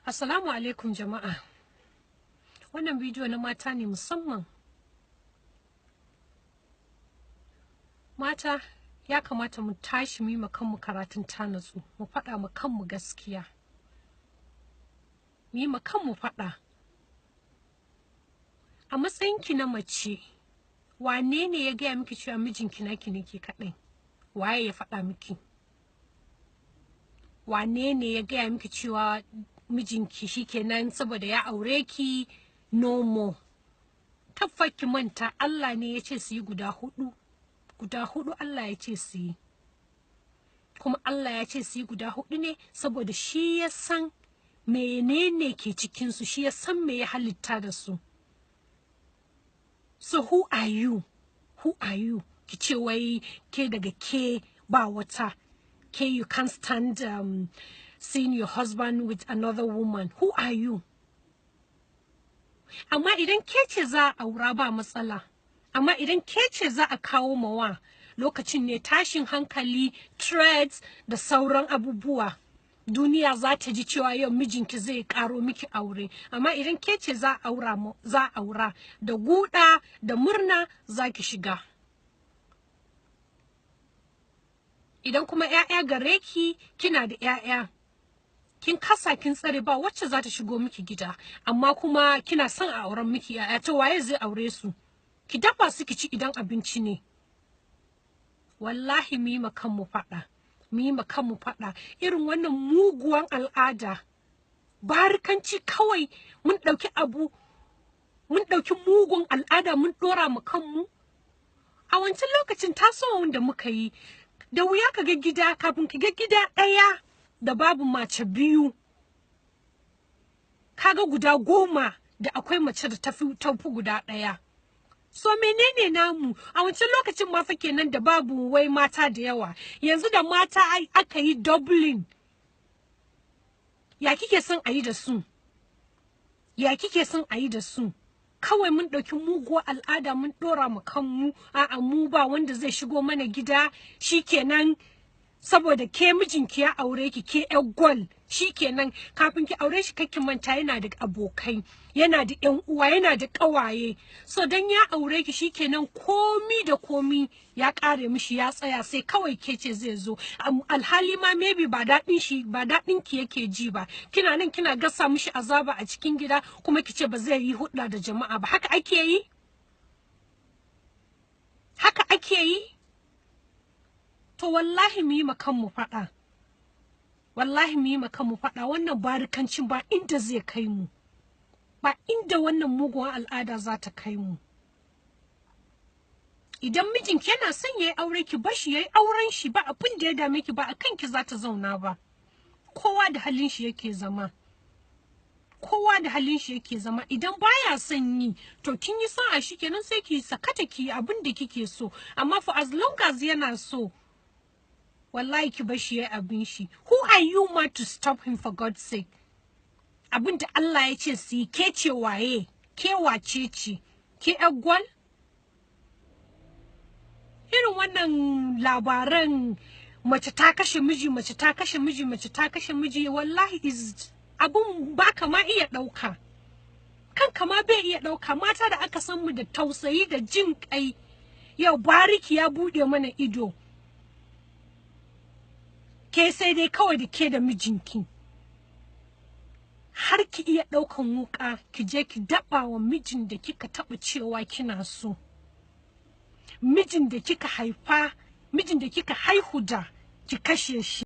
Assalamu alaikum jama'a. Wannan bidiyo na mata ne musamman. Mata ya kamata mu tashi mu yi ma kanmu karatun ta natsu, mu faɗa ma kanmu gaskiya. Mu yi ma kanmu faɗa. A matsayinki na mace, wane ne ya gaya miki cewa mijinki naki ne ke kaɗai? Waye ya faɗa miki? Wane ne ya gaya miki cewa mijinki shikenan saboda ya aure ki no more? Tabba ki manta Allah ne ya ce su yi guda hudu. Guda hudu Allah ya ce su yi. Kuma Allah ya ce su yi guda hudu ne saboda shi ya san menene ke cikinsu, shi ya san me ya halitta da su. So who are you? Who are you? Ki ce wai ke daga ke ba wata. Ke you can't stand seeing your husband with another woman. Who are you? Amma idan ke ce za a aura ba matsala. Amma idan ke ce za a kawo mawa lokacin ne tashin hankali, threats da sauran abubuwa. Duniya za ta ji cewa yau mijinki zai karo miki aure. Amma idan ke ce za a aura da guda da murna za ki shiga. Idan kuma 'ya'ya gare ki, kina da 'ya'ya, kin kasa kin tsare ba wacce za ta shigo miki gida, amma kuma kina son a auren miki 'ya'ya, to waye zai aure su? Ki dafa su ki ci idan abinci ne. Wallahi mu yi ma kanmu faɗa, mu yi ma kanmu faɗa. Irin wannan muguwan al'ada, barikanci kawai, mun ɗauki abu, mun ɗauki mugun al'ada mun ɗora mu kanmu. A wancan lokacin tasowar da muka yi, da wuya ka ga gida, kafin ka ga gida ɗaya da babu mace biyu, kaga guda 10 da akwai mace da tafi guda ɗaya. So menene namu? A wancan lokacin ma fa kenan da babu wai mata da yawa. Yanzu da mata aka yi doubling, ya kike son a yi da su? Ya kike son a yi da su? Kawai mun ɗauki muguwar al'ada mun ɗora mu kanmu. A'a, mu ba wanda zai shigo mana gida shikenan saboda ke mijinki ya aure ki, ke ƴar gwal shikenan. Kafin ki aure shi kakki manta yana da abokai, yana da ƴan uwa, yana da ƙawaye. So dan ya aure ki shikenan komi da komi ya ƙare mishi, ya tsaya sai kawai ke ce zai zo. Alhali ma maybe ba daɗin shi, ba daɗin ki yake ji ba. Kina nan kina gasa mishi azaba a cikin gida kuma ki ce ba zai yi hulɗa da jama'a ba. Haka ake yi? Haka ake yi? To wallahi mu yi ma kanmu faɗa. Wallahi mu yi ma kanmu faɗa. Wannan barikancin ba inda zai kai mu. Ba inda wannan muguwar al'ada za ta kai mu. Idan mijinki yana son yayi aure, ki bashi yayi auren shi, ba abin da ya dame ki, ba a kanki za ta zauna ba. Kowa da halin shi yake zama. Kowa da halin shi yake zama. Idan baya son yi, to kin yi sa'a shikenan, sai ki sakata ki abin da kike so. Amma for as long as yana so, wallahi ki bashi yayi abin shi. Who are you ma to stop him, for God's sake? Abin da Allah ya ce su yi, ke ce waye? Ke wace ce? Ke ƴar gwal? Irin wannan labaran mace ta kashe miji, mace ta kashe miji, mace ta kashe miji, wallahi is abun ba ka ma iya ɗauka. Kanka ma bai iya ɗauka. Mata da aka san mu da tausayi da jin ƙai, yau bariki ya buɗe mana ido. Ke sai dai kawai da ke da mijinki. Har ki iya ɗaukan wuƙa ki je ki daɓa wa mijin da kika taɓa cewa kina so. Mijin da kika haifa, mijin da kika haihu da, ki kashe shi.